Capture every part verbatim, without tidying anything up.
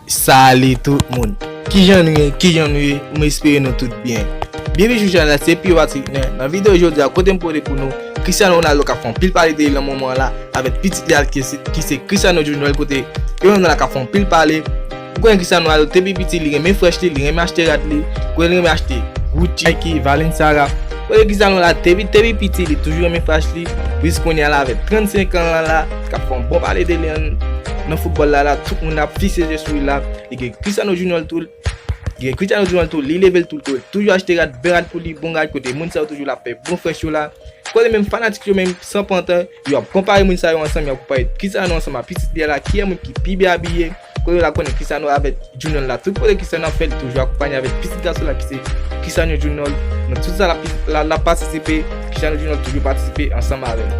Salut tout moun. Kijan nou ye? Kijan nou ye? Mwen espere nou tout byen. Byenveni sou chanèl la, se Pio Patrick Nen. Nan videyo jodi a, kote m pote pou nou, Cristiano Ronaldo k ap fè anpil pale de li nan moman an la, avèk pitit li a ki se, ki se Cristiano Junior, kote yo menm nan la k ap fè anpil pale. Ou konnen Cristiano Ronaldo, depi piti, li renmen frèch li, li renmen achte rad li, konnen li renmen achte Gucci, Nike, Balenciaga. Kote Cristiano la, depi, depi piti, li toujou renmen frèch li, jis kounye a la, avèk trannsenk an la, la, k ap fè yon bon pale de li nan, nan foutbòl la, la, tout moun ap fikse je sou li la, li gen Cristiano Junior tou, li gen Cristiano Junior tou, li leve l tou, tou, toujou achte rad, bèl rad pou li, bon rad, kote moun sa yo toujou la fè bon frèch yo la, kote menm fanatik yo menm, san pantan, yo ap konpare moun sa yo ansanm, yo ap konpare Cristiano ansanm ak pitit li a la, kiyès moun ki pi byen abiye, kote la konnen Cristiano avèk Junior la, tout kote Cristiano ap fè, li toujou akonpanye avèk pitit gason la ki se Cristiano Junior. Nan tout sa l ap, l ap, l ap patisipe, Cristiano Junior toujou patisipe ansanm avè l.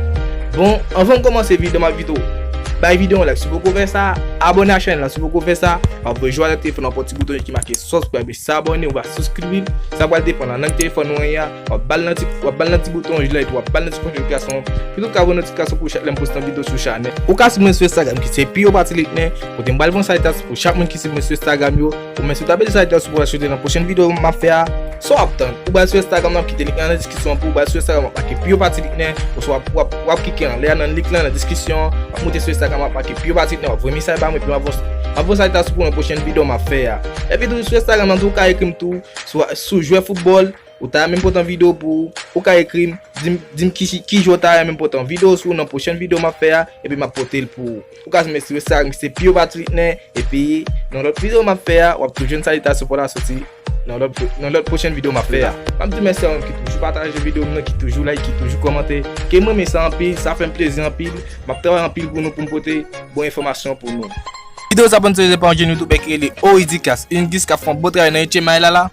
Bon, anvan m kòmanse videyo, m ap envite w bay videyo yon like si w poko fè sa, abòne a chanèl la si w poko fè sa, w ap wè jwa nan telefòn w ap wè ti bouton ki make subscribe, s'abonner, ou va subscribe, sa pral depann nan lang telefòn ou an, w ap ba l nan ti, w ap ba l nan ti bouton wouj la, epi w ap ba l nan ti cloche notifikasyon, pou tout ka voye notifikasyon pou chak lè m poste yon videyo sou chanèl. Ou ka swiv mwen sou Instagram ki se Pio Patrick Nen, kote m pral fè yon salitasyon pou chak moun ki swiv mwen sou Instagram yo. Ou menm si w ta bezwen salitasyon pou w achte nan pwochèn videyo m ap fè a, sa w ap tann? Ou pral sou Instagram nan, m ap kite link lan nan deskripsyon an pou ou, pral sou Instagram, w ap make Pio Patrick Nen, oswa w ap, w ap, w ap klike anlè a nan link lan nan deskripsyon, w ap monte sou Instagram, w ap make Pio Patrick Nen, w ap voye mesaj ba mwen, epi m ap voye, m ap voye salitasyon pou w nan pwochèn videyo m ap fè a. Epi tou sou Instagram nan tou, ou ka ekri m tou, sou, sou jwè foutbòl, ou ta renmen m pote yon videyo pou ou, ou ka ekri m, di m, di m ki, ki jwè ou ta renmen m pote yon videyo sou nan pwochèn videyo m ap fè a, epi m ap pote l pou ou. Ou ka swiv mwen sou Instagram, se Pio Patrick Nen, epi nan lòt videyo m ap fè a, w ap tou jwenn salitasyon pou la soti nan lòt, nan lòt pwochèn videyo m ap fè a. M ap di mèsi a ou menm ki toujou pataje videyo m nan, ki toujou like, ki toujou kòmante, ke m renmen sa anpil, sa fè m plezi anpil, m ap travay anpil pou nou, pou m pote bon enfòmasyon pou nou. Videyo sa sponsorizè pa yon jèn youtubè ki rele Oridicas Ingis k ap fè yon bon travay nan H M I la la.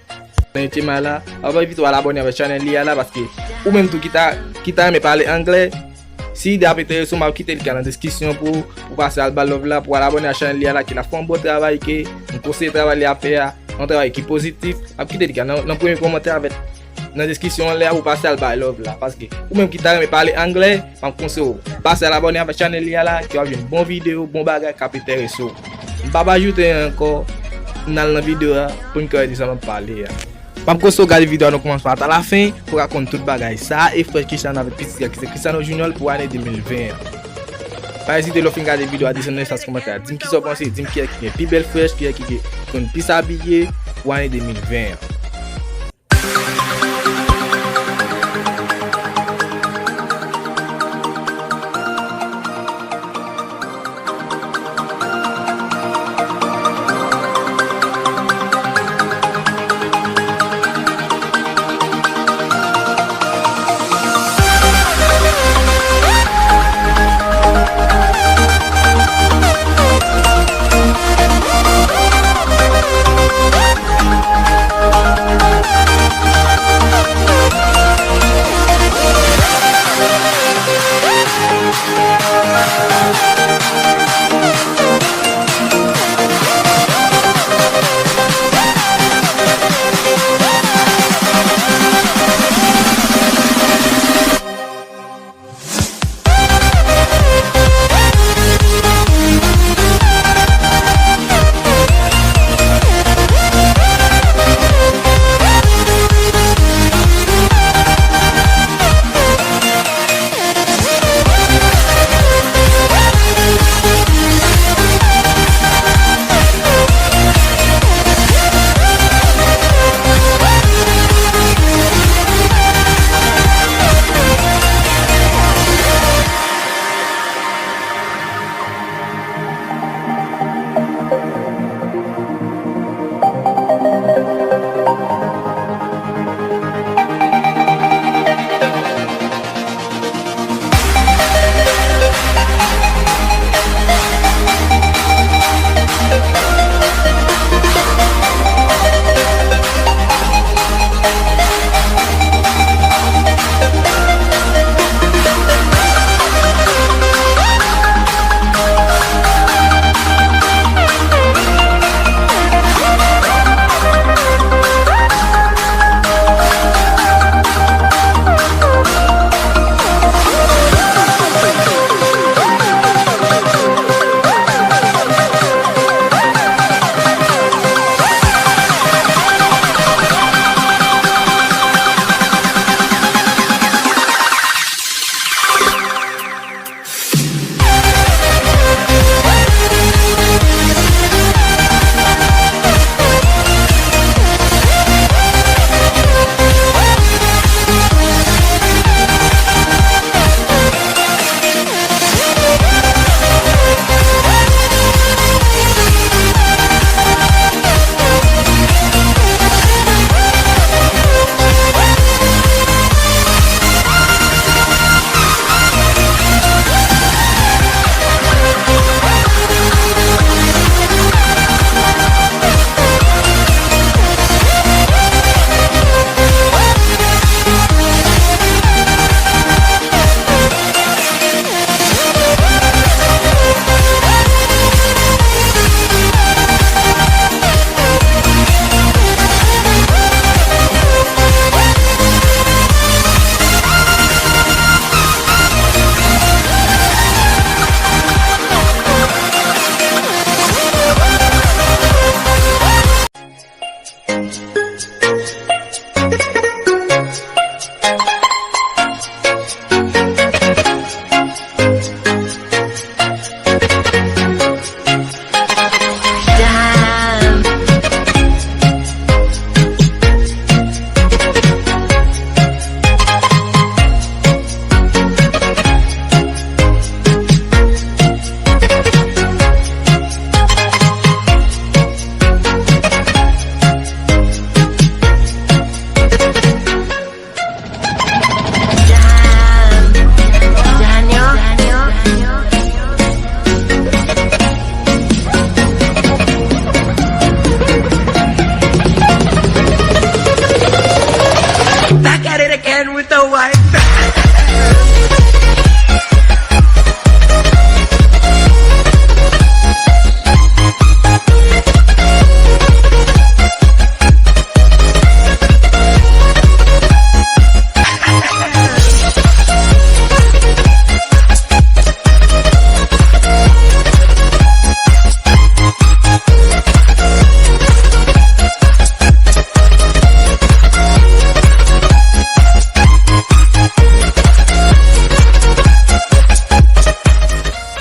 Nan H M I la, anvan evite w al abòne avèk chanèl li a la, paske ou menm tou ki ta, ki ta renmen pale anglè, si ide ap enterese w, m ap kite link lan nan deskripsyon pou ou pase al ba l love la, pou w al abòne a chanèl li a la, ke l ap fè yon bon travay, ke m konseye travay li ap fè a, yon travay ki pozitif, m ap kite link lan nan, nan premye kòmantè avèk, nan deskripsyon anlè a, pou w pase al ba l love la, paske ou menm ki ta renmen pale anglè, m ap konseye w pase al abòne avèk chanèl li a la, ke w ap jwenn bon videyo, bon bagay k ap enterese w. M p ap ajoute anyen ankò, n al nan videyo a pou n ka wè de sa m ap pale a. M ap konseye w gade videyo a nan kòmansman ata lafen pou w ka konn tout bagay. Sa a e frèch Cristiano avèk pitit li a ki se Cristiano Junior pou ane de mil ven an. Pa ezite lè w fin gade videyo a desann nan espas kòmantè a. Di m kisa w panse, di m kiyès ki gen pi bèl frèch, kiyès ki gen, konn plis abiye pou ane de mil ven an.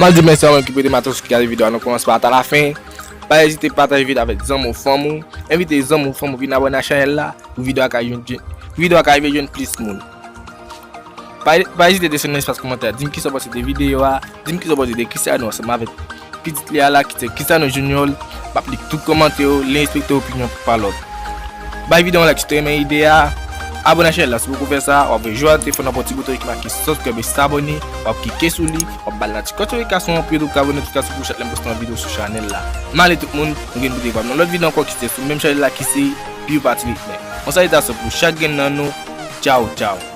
Mwen di mèsi a ou menm ki prete m atansyon, ki gade videyo a nan kòmansman ata lafen. Pa ezite pataje videyo avèk zanmi w, fanmi w. Envite zanmi w, fanmi w vin abòne a chanèl la pou videyo a ka jwenn, pou videyo a ka rive jwenn plis moun. Pa, pa ezite desann nan espas kòmantè a. Di m kisa w panse de videyo a. Di m kisa w panse de Cristiano ansanm avèk pitit li a la ki se Cristiano Junior. M ap li tout kòmantè yo, li respekte opinyon pa lòt. Bay videyo a like si w te renmen ide a. Abòne a chanèl la si w poko fè sa. W ap wè jou a telefòn nan pran ti bouton ki make subscribe e s'abonner. W ap klike sou li. W ap ba l nan ti kòt notifikasyon an pou YouTube ka voye notifikasyon pou chak lè m poste yon videyo sou chanèl la. M ale tout moun, nou gen pou te vwa nan lòt videyo ankò ki se sou menm chanèl la ki se Pure Patriotisme. Yon salitasyon pou chak grenn nan nou. Tchaw, tchaw.